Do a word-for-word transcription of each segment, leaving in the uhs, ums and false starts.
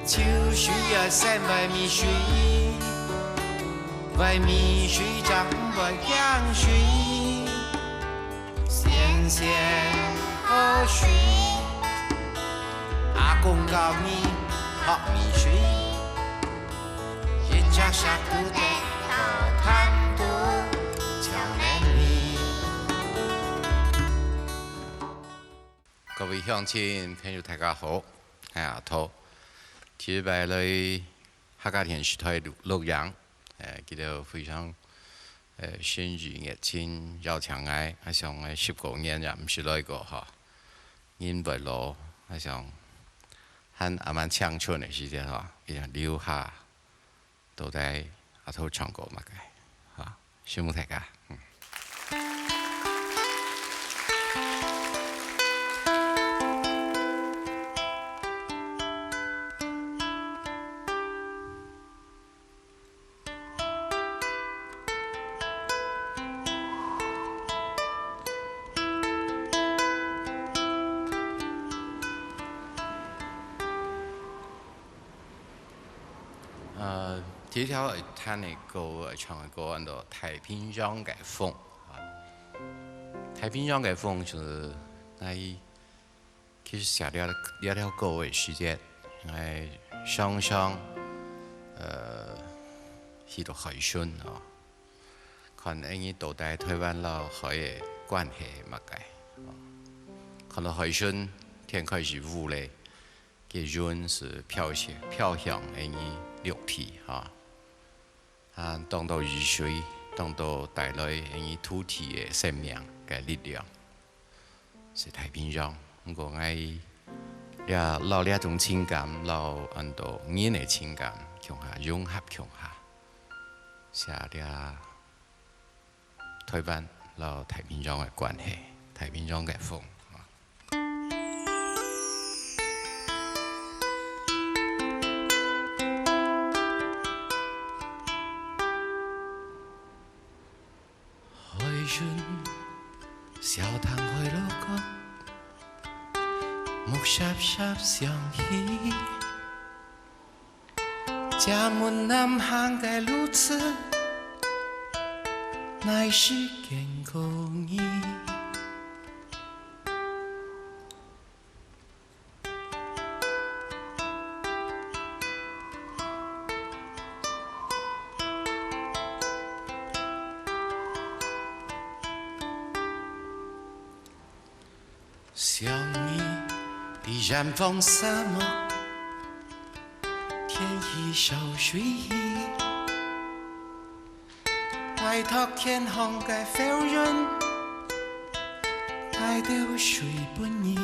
就需要洗碗米水，碗米水正毋會驚水。 先先學水，阿公教你學米水，一隻石頭跌到潭肚，就能米。各位鄉親朋友，大家好！哎呀，頭，第一擺來客家電視台錄，錄影，誒，佢兜非常，誒，誠意熱情邀請𠊎，啊，想𠊎十過年也毋識來過吼。人會老，啊，想還阿蠻青春个時節吼，一定留下，到底阿頭唱過麼个吼？ 承蒙大家。嗯。呃，第一條會彈个歌，會唱个歌，安到《太平洋个風》。啊，《太平洋个風》就係𠊎其實寫這，這條歌个時節，𠊎常常，呃，去到海脣哦，看𠊎俚到底台灣摎海个關係係麼个，哦，看到海脣天開始烏咧， 該雲就飄向，飄向𠊎俚陸地，吼。啊，當多雨水，當多帶來𠊎俚土地个生命个力量，係太平洋。毋過𠊎這，摎這種情感，摎恁多人个情感共下，融合共下，寫這 台灣摎太平洋个關係，太平洋个風。海脣，小潭海螺角，木沙沙響起。 借問南行个路痴，哪時見過你？ 想你在遠方沙漠，天氣燒水氣，拜託天空个浮雲，帶兜水分你。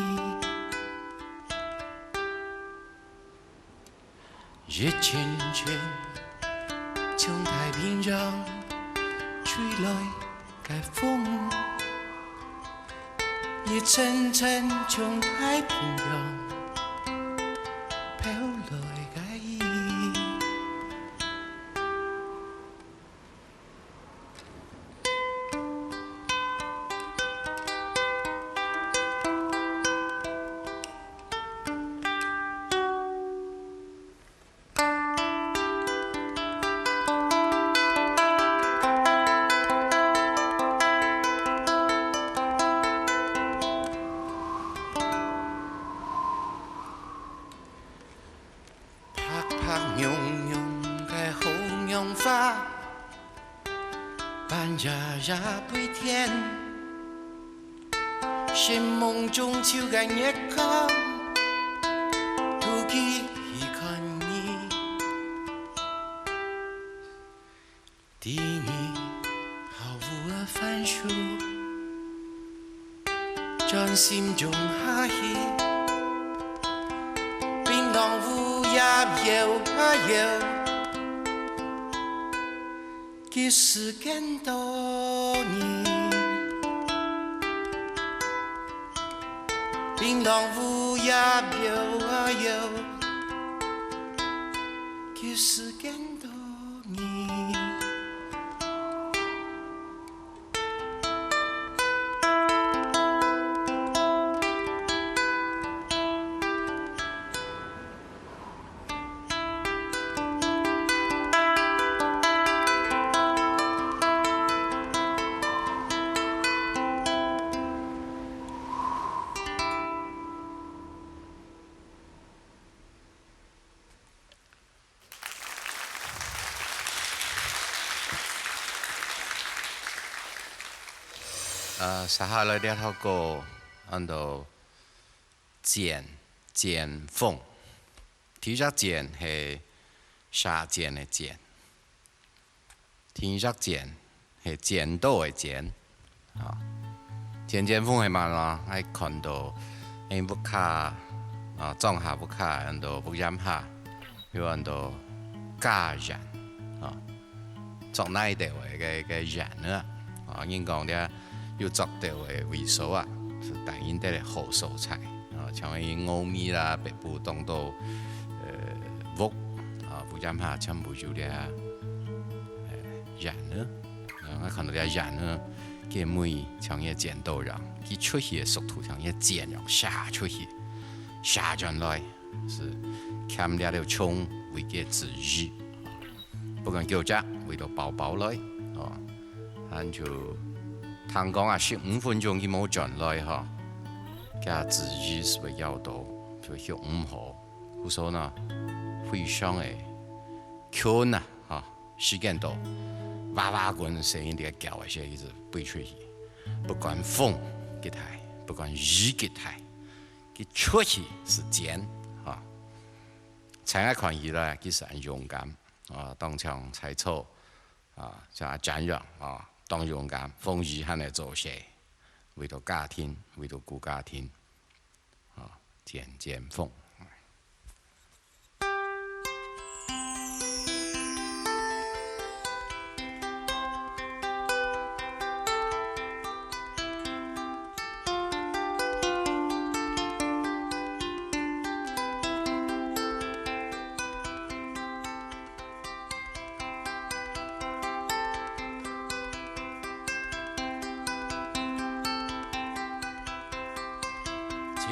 一陣陣從太平洋吹來个風，一陣陣從太平洋飄來个雨。 白白娘娘个好娘花，半夜夜飛天，心目中就个月光，渡佢去看你。 在你好烏个番薯，轉心中下去，檳榔烏葉搖啊搖，幾時見到你？檳榔烏葉搖啊搖，幾時見到 你。呃，接下來這條歌安到《剪，剪風》。第一隻剪係射箭个箭，第二隻剪係剪刀个剪。啊，《剪，剪風》係麼个呢？𠊎看到，因為屋下，啊，莊下屋下安到屋簷下， 又安到假簷，啊，著泥豆个，个，个簷仔，啊，人講這有著豆个位所啊，係戴人兜个好所在，啊，像係峨眉啦、北埔當多，呃，屋，啊，屋簷下全部有這，呃，簷仔，啊，𠊎看到這簷仔，佢尾像一个剪刀樣，佢出去个速度像一个箭樣射出去，射轉來。 係欠這兜銃為佢个子彈，不管幾隻，為到包包來，哦，還就聽講啊，十五分鐘佢無轉來吼，厥子彈係會枵到，就休毋好，故所呢，非常个困難，吼，時間到，哇哇滾聲音在叫个時，一直飛出去，不管風幾大，不管雨幾大， 佢出去係箭，哈。在𠊎看起來，佢係恁勇敢，啊，當像在座，啊，像阿展樣，啊，當勇敢，風雨還來做事，為到家庭，為到顧家庭，啊，《剪，剪風》。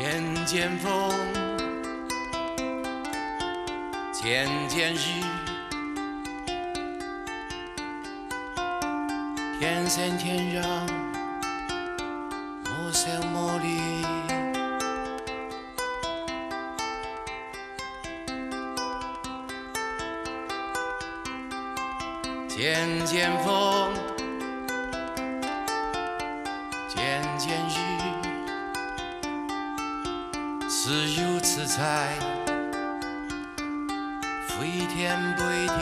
剪，剪風，剪，剪雨，天生天養，無愁無慮。 剪，剪風，剪，剪雨，自由自在，飛天飛地。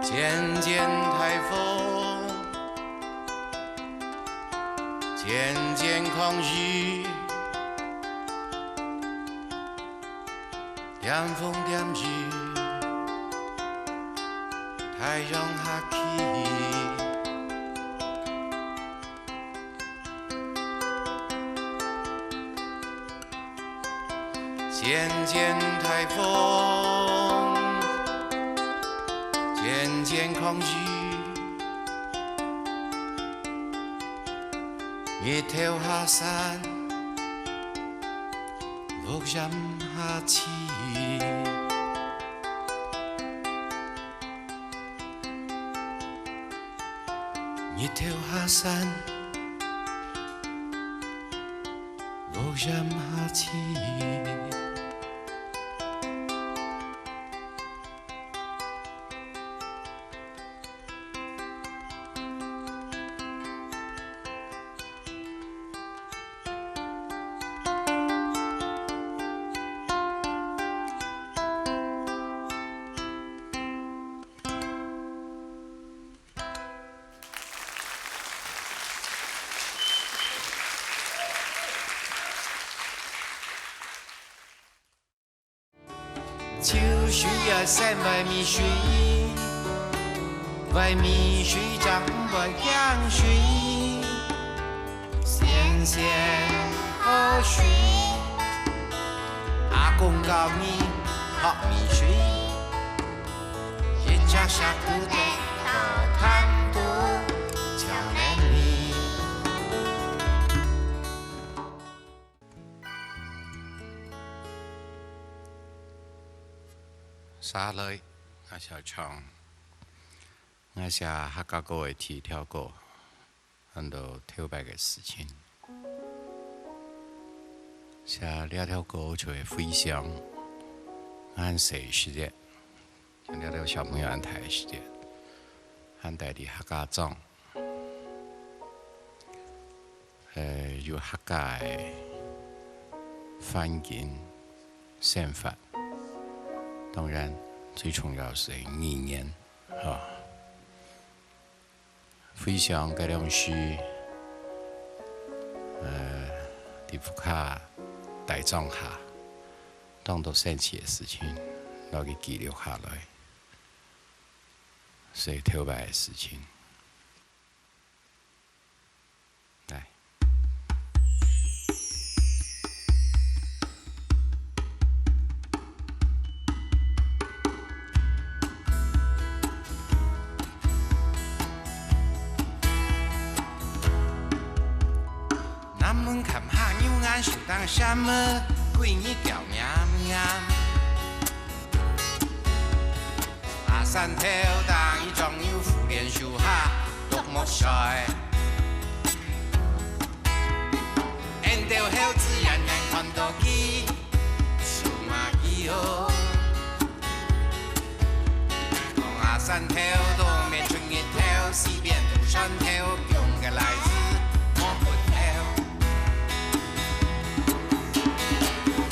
剪，剪颱風，剪，剪狂雨，點風點雨，太陽下去。 剪，剪颱風，剪，剪狂雨，日頭下山，屋簷下起。 日頭下山，屋簷下起。 秋水啊，山外面水，外面水正毋會驚水。仙仙好水，阿公教你學沬水。沙雷，𠊎小唱，𠊎寫客家歌个第一條歌，安到頭擺个事情。寫這條歌就係回想，𠊎細時節，像這兜小朋友恁大个時節，還戴在客家庄。 呃，有客家个環境、生活，當然最重要係語言，吼。回想該量時，呃，在屋下大庄下，當多生趣个事情，摎佢記錄下來，係頭擺个事情。 來。南門崁下牛眼樹頂，閃啊，歸日叫黏黏。 阿三頭打一張牛，扶蓮樹下啄目睡。𫣆兜猴子遠遠看到佢，數馬佢哦。講阿三頭都未出日頭，四邊都山頭，用个來自摸骨頭。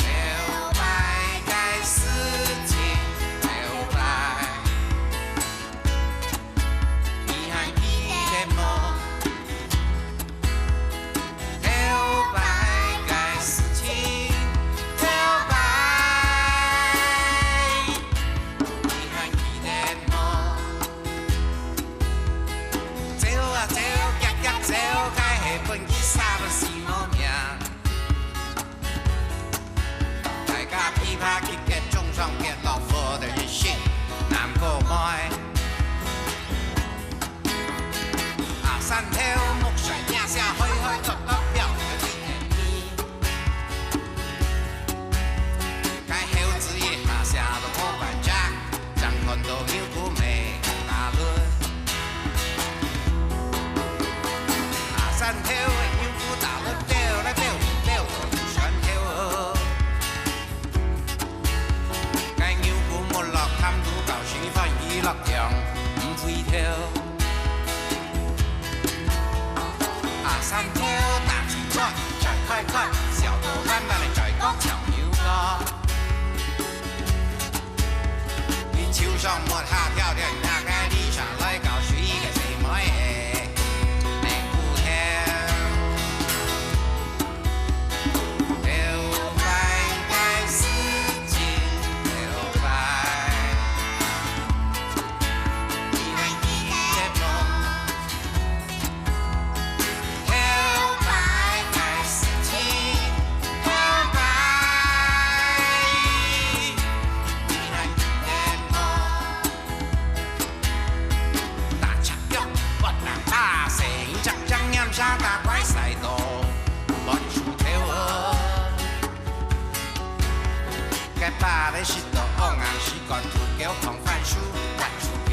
頭擺个事情，頭擺，你還記得無？頭擺个事情，頭擺，你還記得無？走啊走，遽遽走，該係分佢殺到死無命。 大家琵琶曲結中上結落，火的一心難過妹。阿三頭目睡，若下開開著著表，有一天你，該猴子一下寫到無半隻。 正看到牛牯尾打輪。阿三頭个牛牯打輪，兜來兜去，兜到出山頭。該牛牯沒落，探到到時翻起落江，毋回頭。阿三頭打起嘴，嘴開開，笑到彎彎个嘴角像牛角。 你手上摸下條條，那個你上來搞水个細妹仔，你不聽。頭擺个事情，頭擺，你還記得無？ 頭擺个事情，頭擺，你還記得無？大赤腳，越南巴西，隻隻黏沙打怪賽道，亂輸頭哦。該芭蕾食到烏硬，時間吐狗糖，番薯，番薯皮。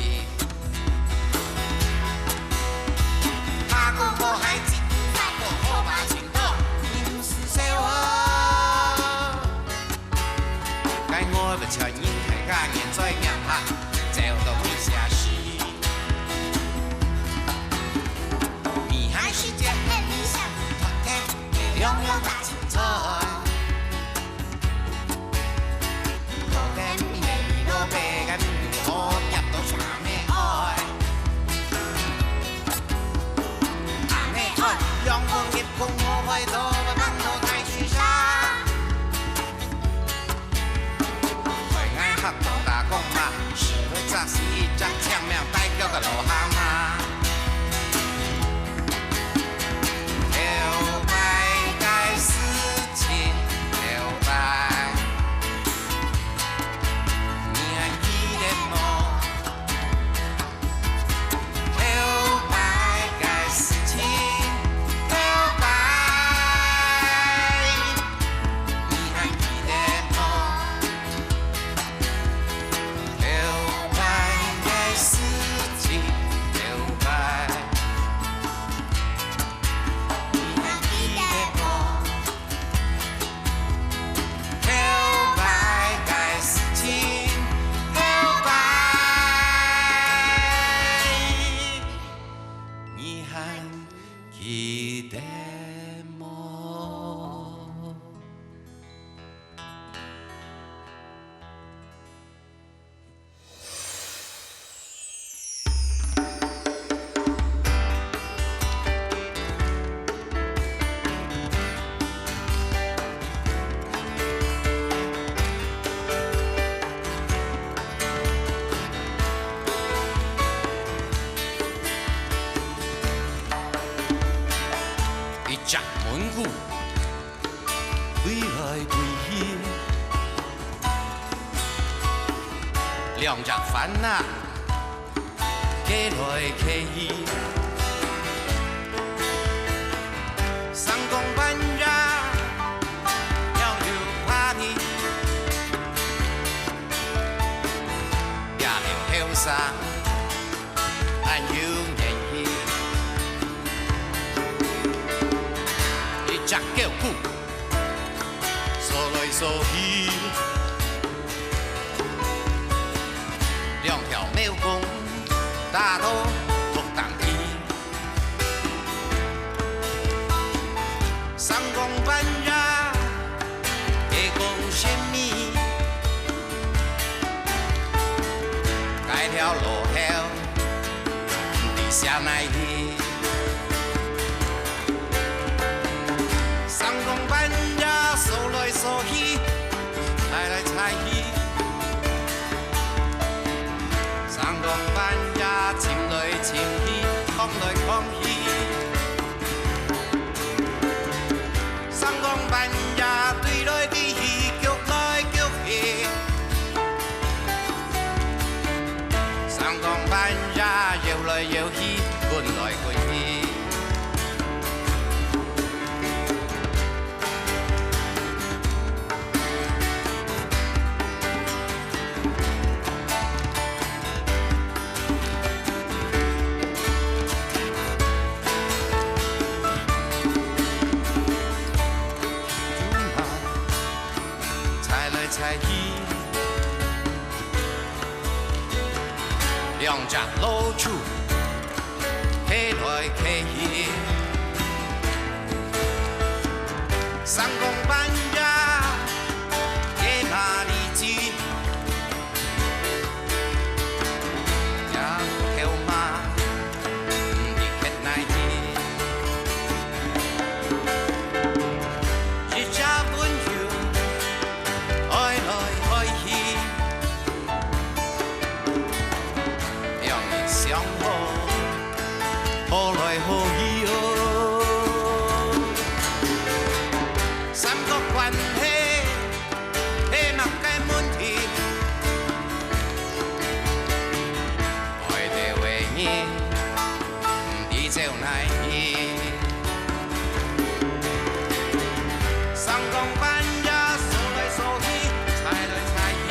一隻門戶，飛來飛去，兩隻番仔，跍來跍去。三更半夜，鳥又拍呢，夜裡後生。 恁有元氣。一隻狗牯，趖來趖去，兩條貓公，打到屋頂去。三更半夜， 會講神祕，該條路口，毋知寫哪去。三更半夜，趖來趖去，猜來猜去。三更半夜，尋來尋去，囥來囥去。 三更半夜，追來追去，逐來逐去。三更半夜，搖來搖去，滾來滾去。 猜來猜去，兩隻老鼠，跍來跍去。三更半夜，該馬里子， 也頭麻，毋知歇哪去。一隻文友，愛來愛去，兩人相好，好來好去哦。三角關係， 係麼个問題？愛兜个人，毋知走哪去。三更半夜，趖來趖去，猜來猜去。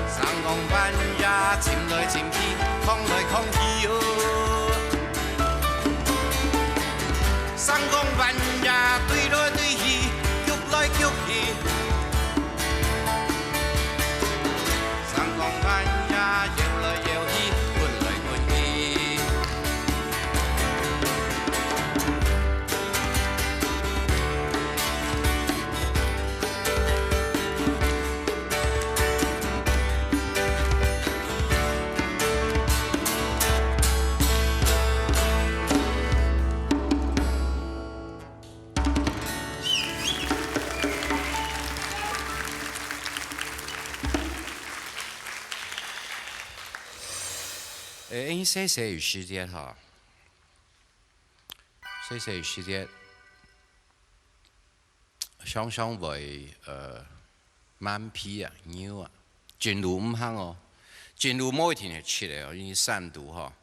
三更半夜，尋來尋去，囥來囥去喲。 三更半夜，追來追去，逐來逐去。三更半夜，搖來搖去，滾來滾去。 誒，細細有時節吼，細細有時節，常常會，呃，慢皮啊，扭啊，正路毋行哦，正路無一定係直个哦，因為山路吼，啊，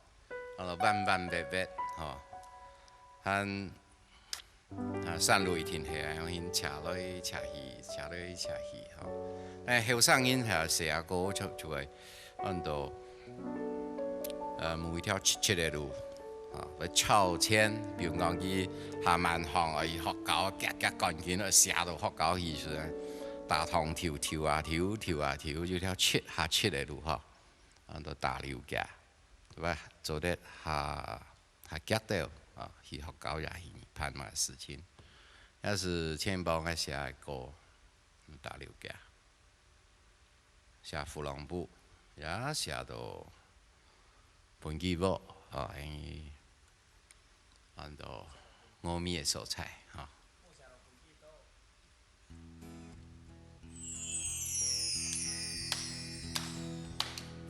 彎彎彎彎吼，還 啊，山路一定係恁樣斜來斜去，斜來斜去吼。但後生人係細阿哥就，就會按到，呃，某一條直直个路，啊，會超前，比如講去下滿行啊，去學校，遽遽趕緊啊，斜到學校去時，打通跳跳啊跳，跳啊跳，有條直下直个路吼，按到打溜街，對吧？做得下 下遽兜啊，去學校也去辦麼个事情。也係前幫个寫个歌，打溜街，寫胡浪布，也寫到畚箕屋啊，因為安到峨眉个所在啊。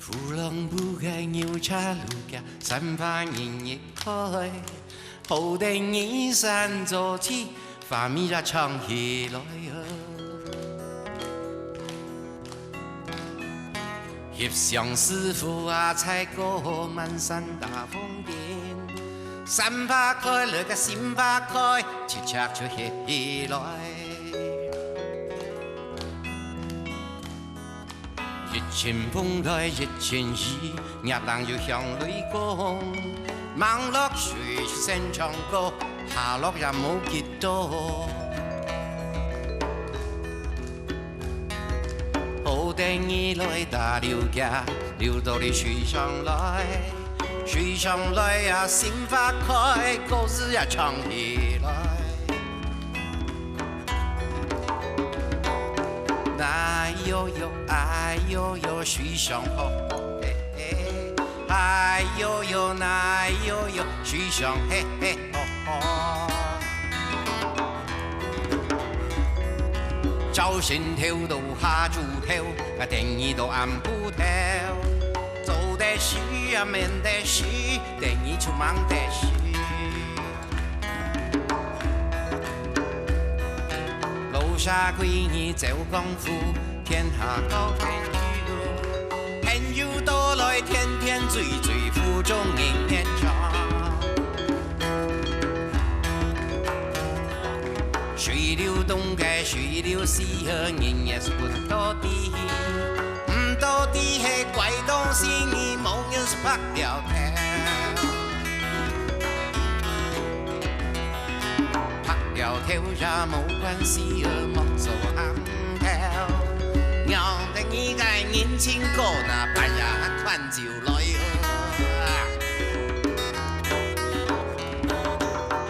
胡浪布个牛車路架，山花日日開，好得你山早起，花蜜也唱起來哦。翕相師傅啊，採果滿山大風景，山花開了个心花開，直直就翕起來。 一陣風來一陣雨，月亮又像雷公，望落水聲唱歌，下落也無幾多。好得你來打溜架，溜到這水上來，水上來啊，心花開，歌兒也唱起來。 哎喲喲，哎喲喲，水上好好嘿嘿。哎喲喲，哎喲喲，水上嘿嘿吼吼。朝晨頭到下晝頭，啊，等你到暗晡頭。做得事啊，免得事，等你出門得事。 路上歸日走江湖，天下交朋友。朋友到來天天醉醉，負重人天長。水流東个水流西个，人也係不到底。 毋到底係怪東西，你無人係白了頭。白了頭也無關係，莫做喊頭。讓得你个人情過，那半夜還款就來哦。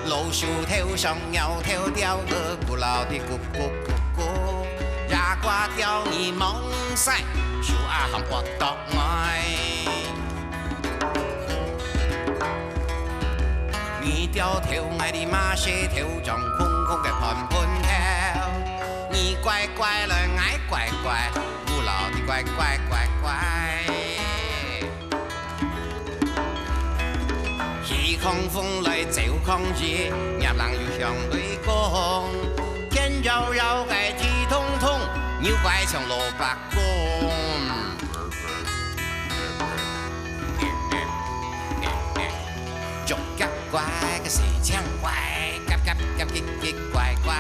老樹頭上鳥頭鳥，古老的咕咕咕咕。 夜瓜鳥你望晒，樹椏還發著呆。你吊頭，𠊎的馬舌頭，像空空个飯盆頭。你乖乖來，𠊎乖乖，古老的乖乖乖乖。 起狂風來走狂雨，月亮又像雷公。天搖搖个地通通，牛拐像蘿蔔公。竹夾乖个細青乖，夾夾夾，奇奇怪怪。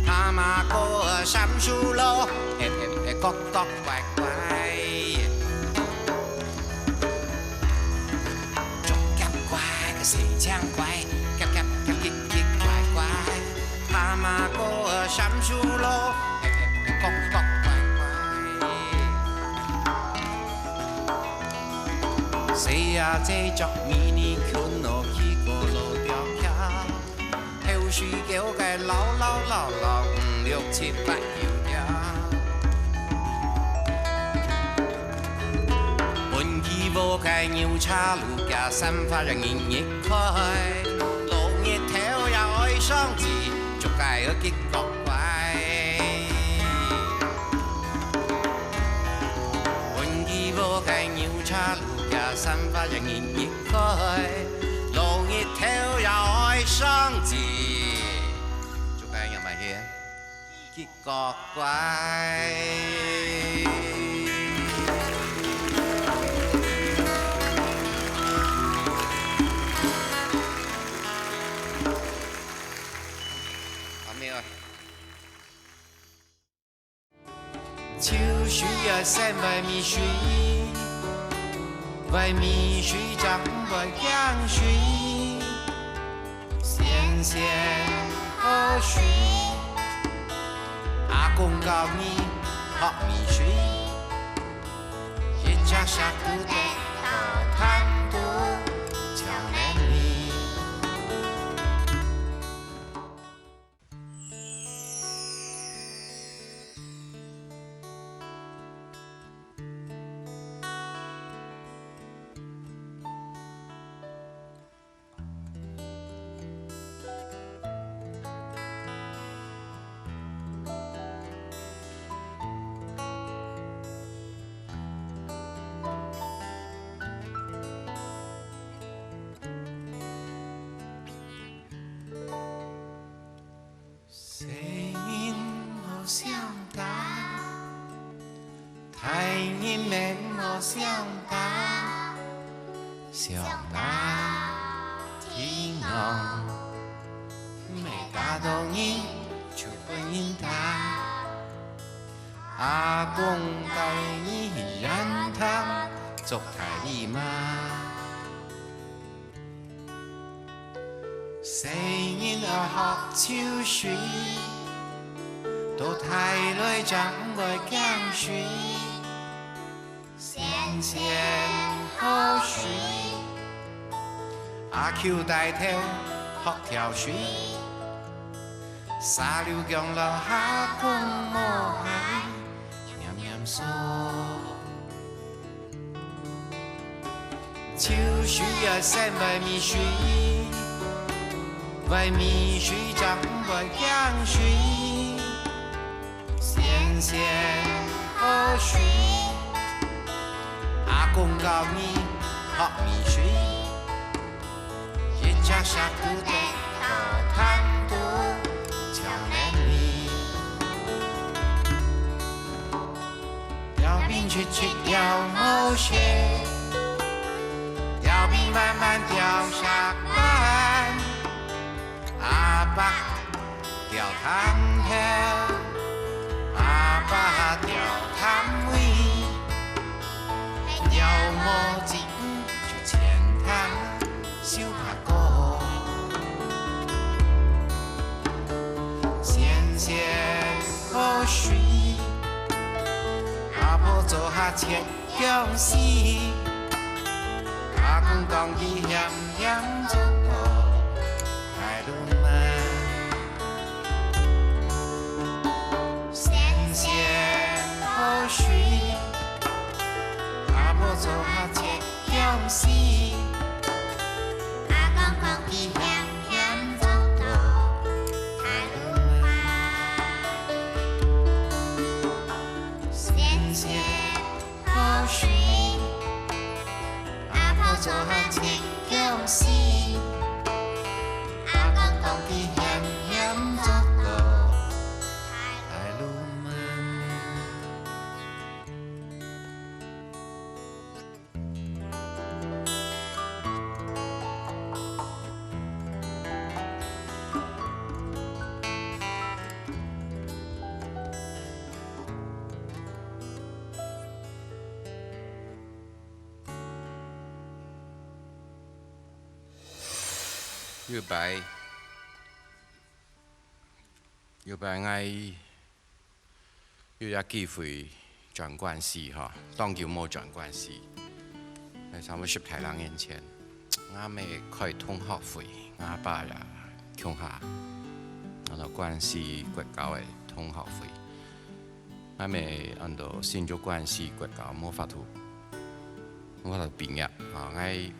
蛤蟆哥三叔老，嘿嘿嘿，角角怪怪。 竹夾乖个細青乖，夾夾夾，奇奇怪怪。蛤蟆哥三叔老，嘿嘿嘿，角角怪怪。細阿姐著迷你裙，落去過老吊橋。 後水溝个老老老老，五六七八九條。分佢和个牛車路架，山花也日日開，落日頭也愛上枝，竹街个奇角怪。 分佢和个牛車路架，山花也日日開，落日頭也愛上枝。竹街也賣去，奇角怪。還沒有。 秋水啊，山外面水，外面水正毋會驚水，仙仙好水。阿公教你學米水，一隻石頭跌到潭肚，像恁呢。細人莫相打，大人乜莫相打，相打天光，乜打到人就分人打。阿公帶你去雁潭捉大鱸鰻。 細人愛學泅水，到大了正毋會驚水。仙仙好水，阿舅帶頭學跳水。沙溜強落下公無鞋，黏黏索。 泅水愛先會沬水，會沬水正毋會驚水。仙仙好水，阿公教你學沬水，一隻石牯跌到潭肚，就能沬。 釣檳直直釣無食，釣檳慢慢釣石板。阿伯釣潭頭，阿伯釣潭尾，釣無精就淺潭。 小白哥。仙仙好水，阿婆做下切薑絲，阿公講佢險險捉到大鱸鰻。仙仙好水，阿婆做下切 薑絲，阿公講佢險險捉到大鱸鰻。仙仙好水，阿婆做下切薑絲，阿公講佢險險捉到大鱸鰻。 有一擺，有一擺𠊎 有一個機會轉關西吼，當久無轉關西。在差不多十大零年前，𠊎姆開同學會，𠊎爸也共下，安到關西國校个同學會。𠊎姆安到新竹關西國校無法度，無法度畢業啊！𠊎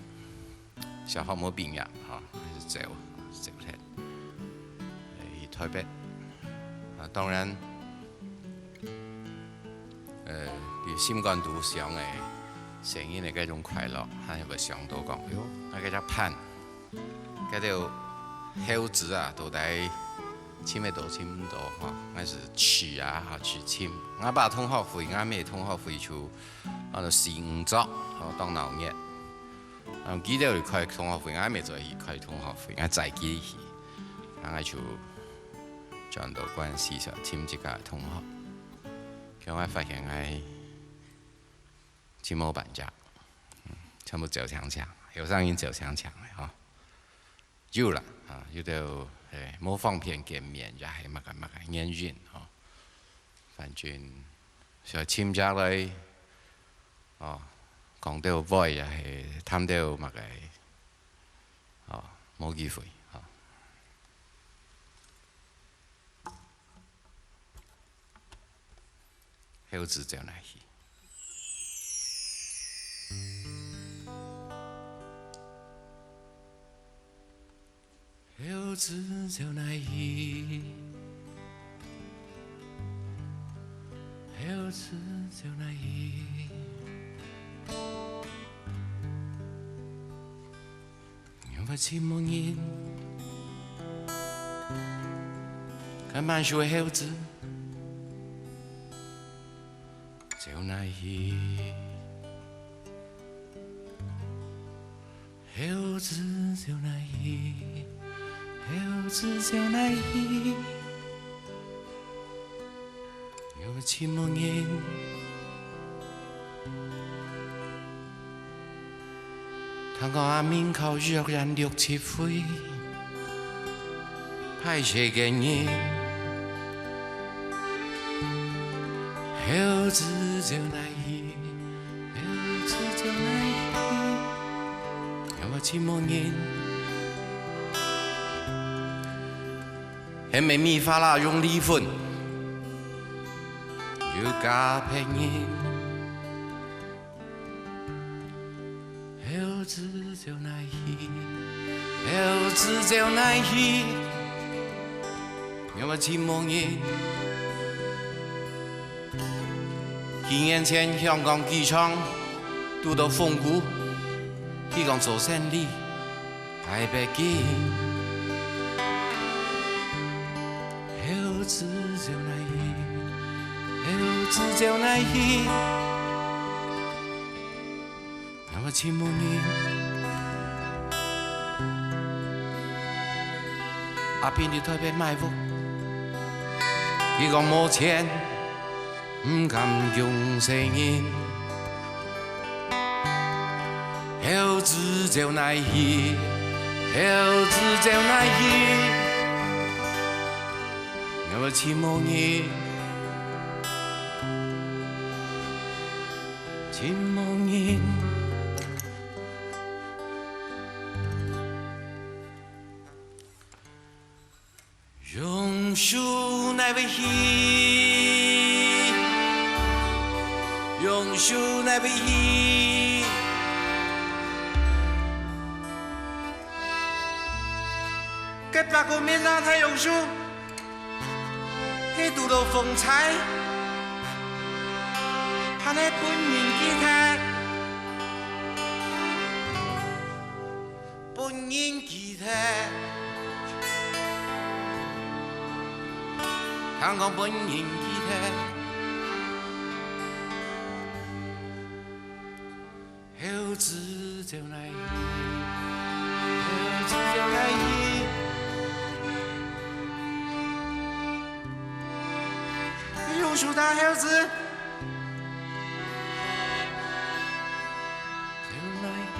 小學無畢業，吼，𠊎就走，走忒，去台北。啊，當然，呃，你心肝肚想个，細人个該種快樂，還有个想到講，喲，𠊎該隻伴，該兜猴子啊，到底尋得到尋毋到，吼，𠊎就去啊，吼，去尋。𠊎爸同學會，𠊎姆同學會就，啊，就四五桌，吼，當鬧熱。 啊，佢兜去開同學會，𠊎乜做去開同學會，𠊎載佢去，啊，𠊎就轉到關西去尋自家个同學。結果𠊎發現𠊎尋無半隻，嗯，全部走淨淨，後生人走淨淨个吼。有啦，啊，有兜，嘿，無方便見面，也係麼个麼个原因吼。反正，想尋隻來，哦，講兜話也係談兜麼个，哦，無機會，哦。猴子走哪去？ 猴子走哪去？猴子走哪去？因為尋無人，該滿樹个猴子走哪去？猴子走哪去？猴子走哪去？ 有寂寞人。聽講阿明考若然六七分，歹勢个人。猴子走哪去？猴子走哪去？有寂寞人。 係咪米花啦用離婚，有加別人。猴子走哪去？猴子走哪去？有無寂寞人？幾年前香港機場堵到風雨，佢講做生理 大北京。猴子走哪去？猴子走哪去？有無寂寞人？阿平在台北買屋，佢講無錢， 毋敢用細人。猴子走哪去？猴子走哪去？有無寂寞人？寂寞人。 榕樹哪位去？榕樹哪位去？該八公米那大榕樹，係堵到風颱，還係分人鋸忒？ 分人鋸忒，聽講分人鋸忒。猴子走哪去？猴子走哪去？榕樹大猴子。 走哪去？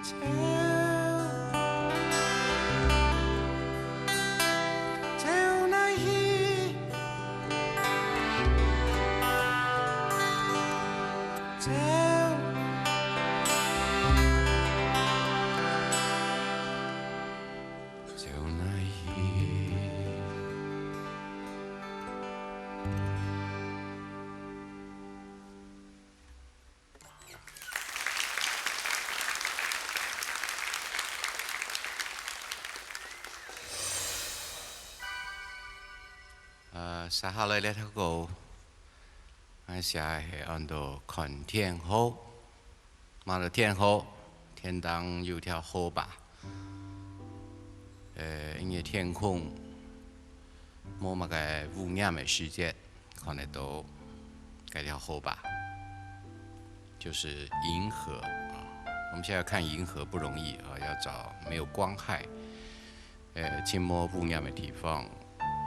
走，走哪去？走。 走哪去？呃，接下來這條歌，𠊎寫个係安到看天河。 麼个天河，天頂有條河壩。呃，因為天空無麼个烏煙个時節，看得到該條河壩，就是銀河啊。我們現在看銀河不容易啊，要找沒有光害，呃，盡無烏煙个地方，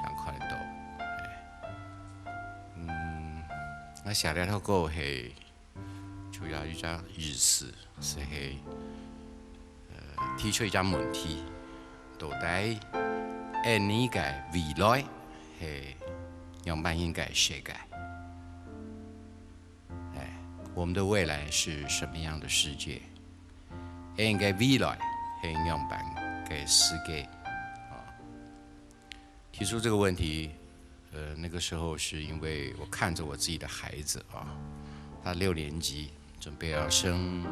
正看得到。哎。嗯，𠊎寫這條歌係 主要一隻意思，係，呃，提出一隻問題，到底𫣆俚个未來係仰般形个世界？哎，我們的未來是什麼樣的世界？𫣆俚个未來係仰般个世界？啊， 提出這個問題，呃，那個時候是因為我看著我自己的孩子啊，他六年級，準備要升，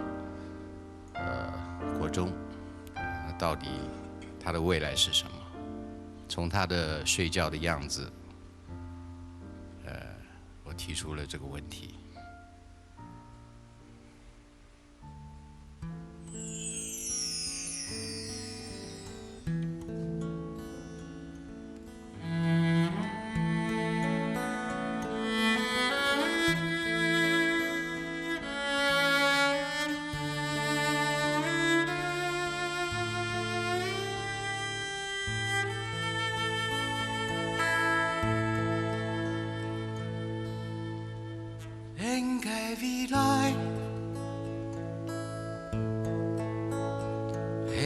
呃，國中，那到底他的未來是什麼？從他的睡覺的樣子，呃，我提出了這個問題。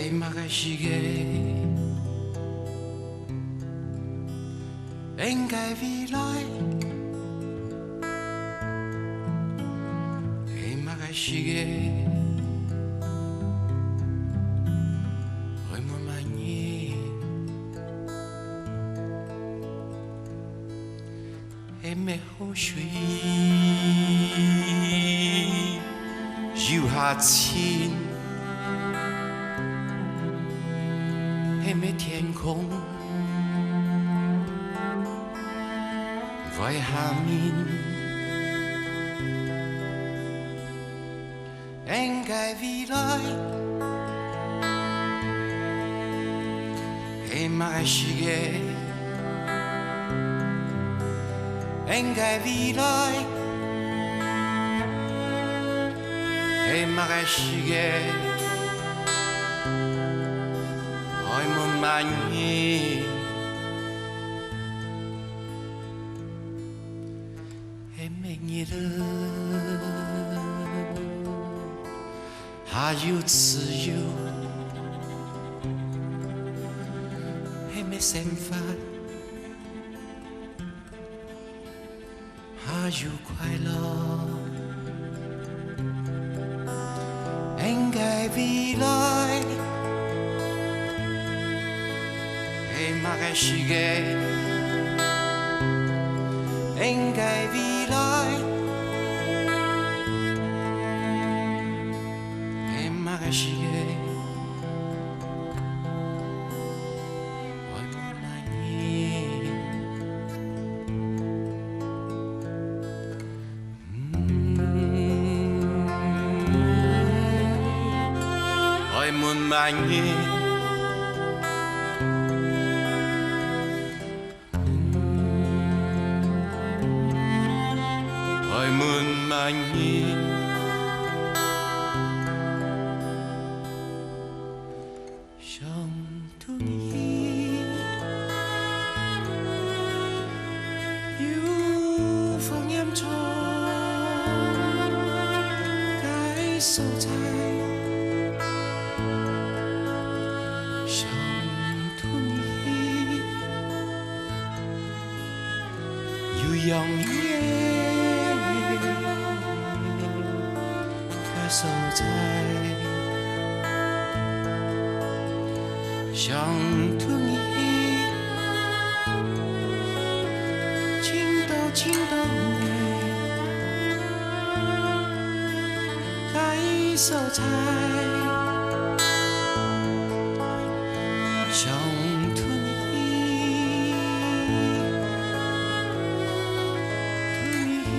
係麼个時節，應該會來？係麼个時節，愛問麼人？係乜雨水，又較深，係乜天空會較明，應該會來。係麼个時節，應該會來？係麼个時節，愛問麼人？係乜日仔，較有自由？係乜生活，較有快樂？應該會來。係麼个時節，應該會來？係麼个時節，愛問麼人？愛問麼人？愛問麼人？ 想渡你去，有風嚴重个所在。想渡你去， 有容易个所在，想渡你去，盡多盡多美个所在。 想渡你去，渡你去，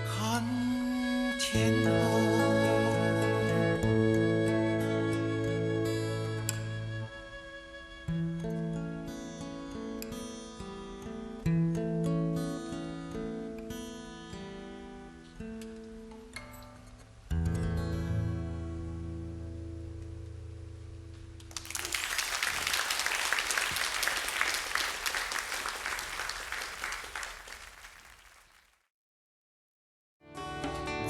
看天空。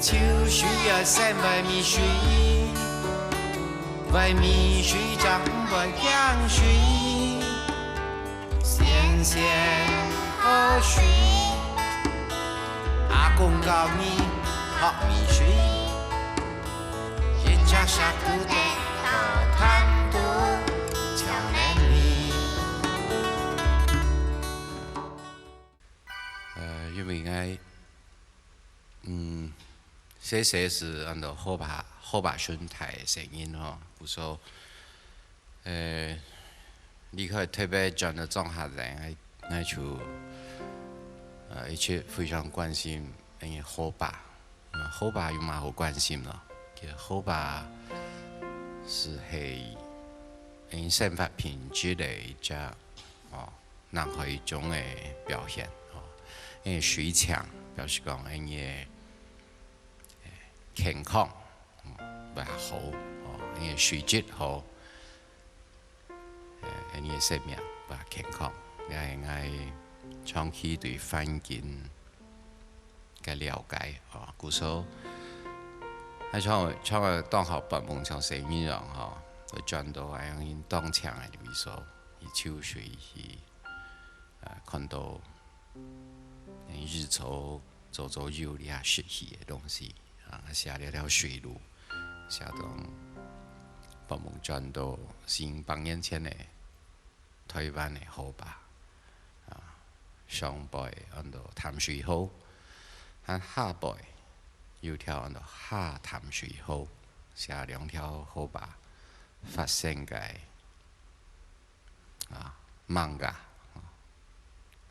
就需要三碗米水，碗米水裝碗江水，鮮鮮好水。阿公教你學米水，一隻石頭跌到潭肚，就能你。 呃，因為𠊎，嗯，細細時安到河壩，河壩脣大个細人吼，故所，呃，離開臺北轉到莊下來，𠊎，𠊎就，呃，一直非常關心，呃，河壩。呃，河壩有麼好關心咯？其實河壩係，係，呃，生活品質个一隻，哦， 南海一種个表現，吼。因為水淨，表示講，𠊎个，呃，健康，嗯，會較好，吼，𠊎个水質好，呃，𠊎个生命會較健康。這係𠊎長期對環境个了解，吼，故所，還像，像當好發夢像細人樣，吼，會轉到恁樣當靚个位所，去泅水，去，呃，看到，欸，日出，早早有這濕氣个東西，啊，寫這條水路，寫到發夢轉到四五百年前个 臺灣个河壩，啊，上背安到淡水河，還下背有條安到下淡水河，寫兩條河壩發生个，啊，漫畫，啊，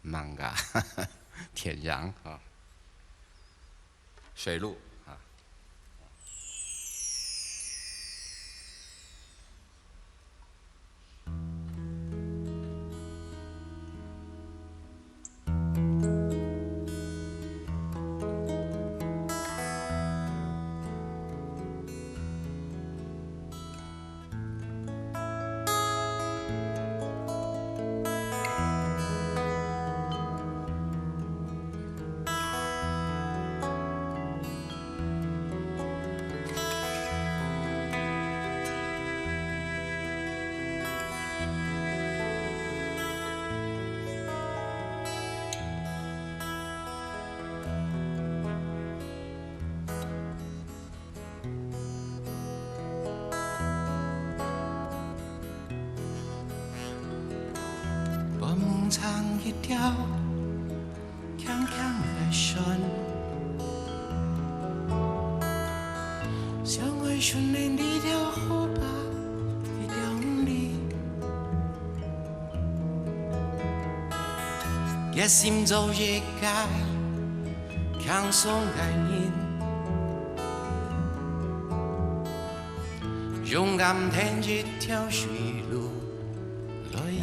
漫畫，電影，啊。 水路啊。發夢像一條輕輕个船，想愛順等這條河壩，一條魚，決心做一個輕鬆个人， 勇敢跈一條水路來去。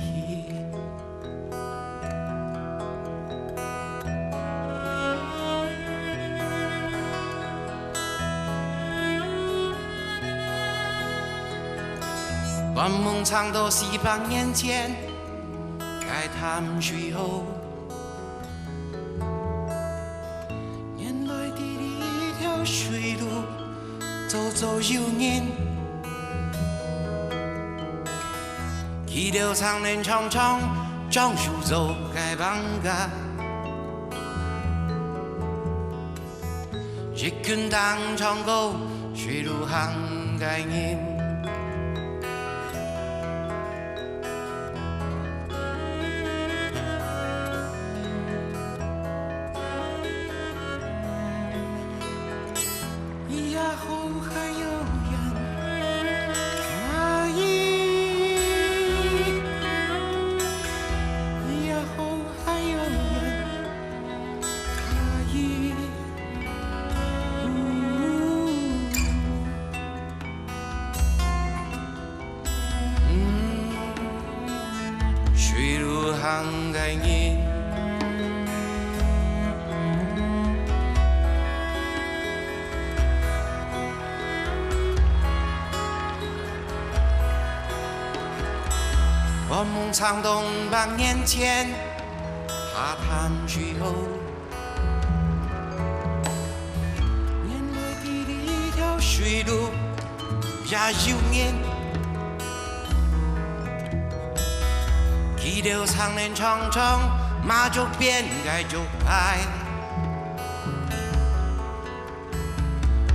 發夢像到四百年前，該淡水河， 原來在這條水路，早早有人，佢兜長年長長，裝手做个板架，一群當唱歌水路行个人。 水路行个人。發夢像到五百年前，下淡水河。 原來在這條水路也有人，佢兜長年長唱媽祖邊个竹排，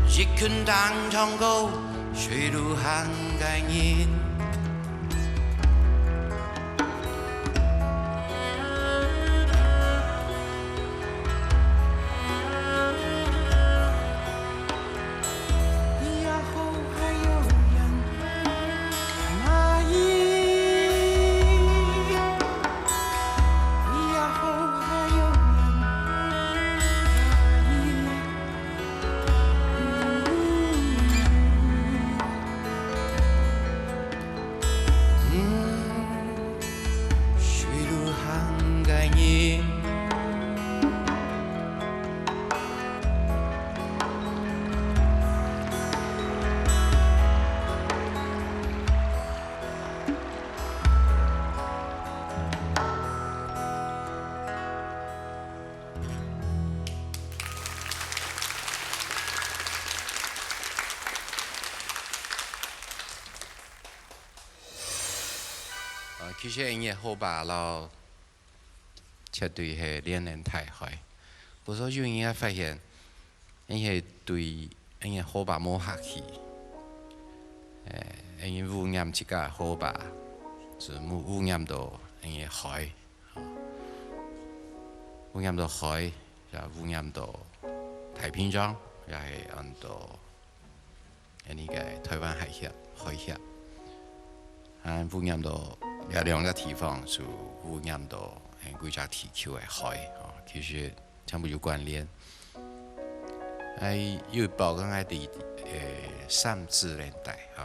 一群當唱歌水路行个人。其實𠊎个河壩摎，絕對係連連大海。毋過有人會發現，𠊎个對𠊎个河壩無客氣，誒，𠊎个污染自家个河壩，就污污染到𠊎个海，哦，污染到海，也污染到太平洋，也係安到 恁呢个台灣海峽，海峽，啊，污染到這兩隻地方，就污染到，誒，歸隻地球个海，吼，其實全部有關聯。哎，有一擺講𠊎在，誒，三芝恁帶，吼，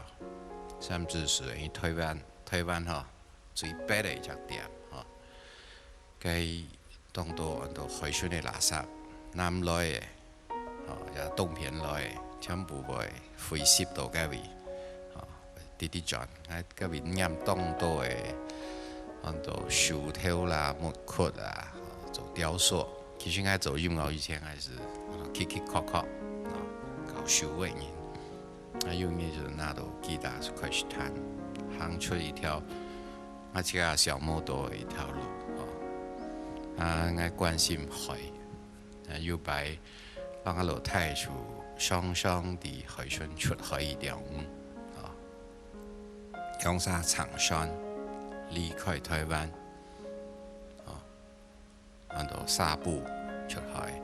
三芝係𠊎台灣，台灣，吼，最北个一隻點，吼。 該當多安到海脣个垃圾，南來个，吼，也東片來个，全部會匯集到該位，吼，直直轉。啊，該位拈當多个，安到樹頭啦、木刻啊，吼，做雕塑。其實𠊎做音樂以前還係，吼，曲曲曲曲，吼，搞手个人。啊，有日就拿到吉他就開始彈，行出一條 𠊎自家想無到个一條路，吼。啊，𠊎關心海，啊，有擺摎𠊎老弟就常常在海脣出海尞，吼。兩儕撐船離開台灣，吼。 安到沙埔出海，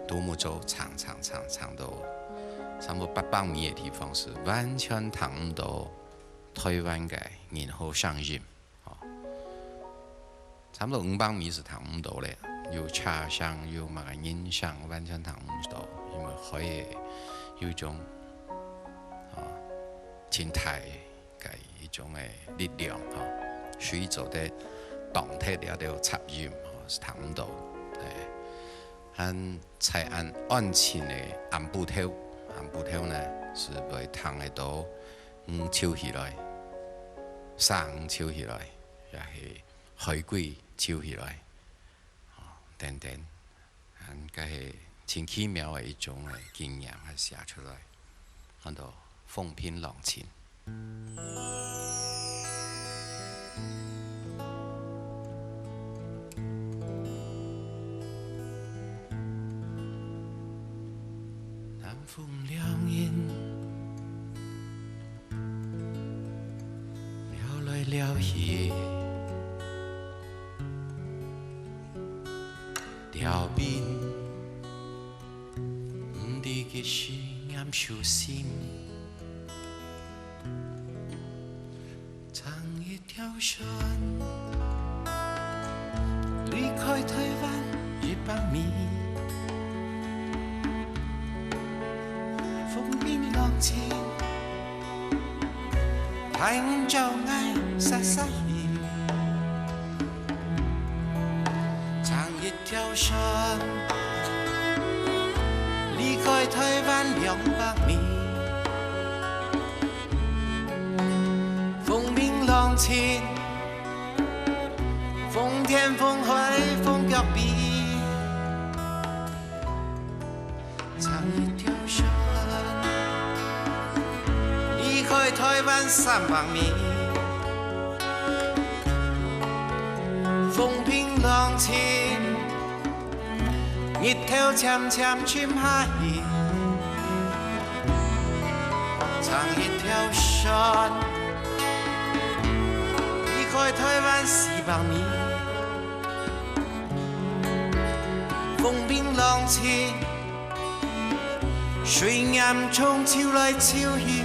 獨木舟撐撐撐撐到差毋多八百米个地方，係完全聽毋到台灣个任何聲音，吼。差毋多五百米係聽毋到咧，有車聲，有麼个人聲，完全聽毋到，因為海个有一種，吼，盡大个 个一種个力量，吼，水做得擋忒這兜雜音，吼，係聽毋到。誒，還在恁安靜个暗晡頭，暗晡頭呢，係會聽得到魚泅起來，鯊魚泅起來，也係海龜泅起來，吼，等等。 恁該係盡奇妙个一種个經驗，還寫出來，安到風平浪靜。南風涼人，撩來撩去， 撩兵，毋知幾時拈手心。撐一條船，離開台灣一百米。風平浪靜， 太陽照𠊎曬曬去，撐一條船，離開台灣兩百米。風平浪靜，風天風海風腳飛。 撐一條船，離開台灣三百米。風平浪靜，日頭漸漸沉下去。撐一條船，離開台灣四百米。 風平浪靜，水煙囪泅來泅去。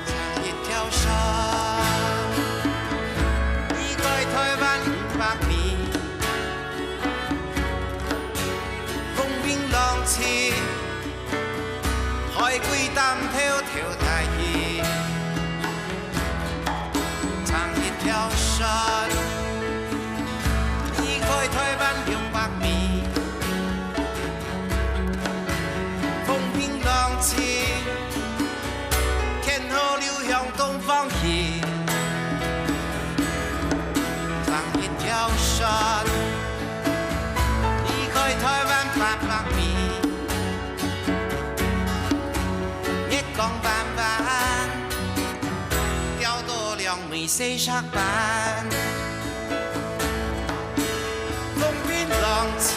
撐一條船，離開台灣五百米。風平浪靜， 海龜擔頭敨大魚，撐一條船，離開台灣兩百米。風平浪靜，牽河流向東方去，撐一條船， 離開台灣八百米，月光彎彎四尺半，風平浪靜，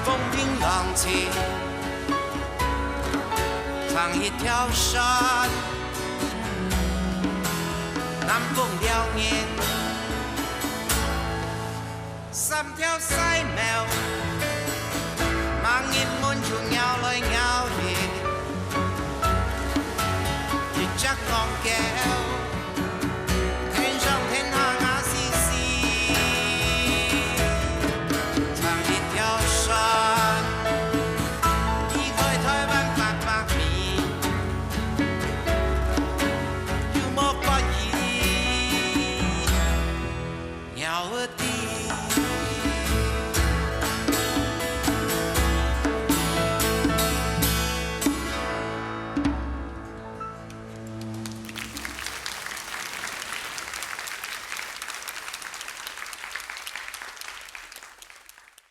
風平浪靜，撐一條船，南風撩人，三條細貓，吂人問就咬來咬去，一隻戇狗。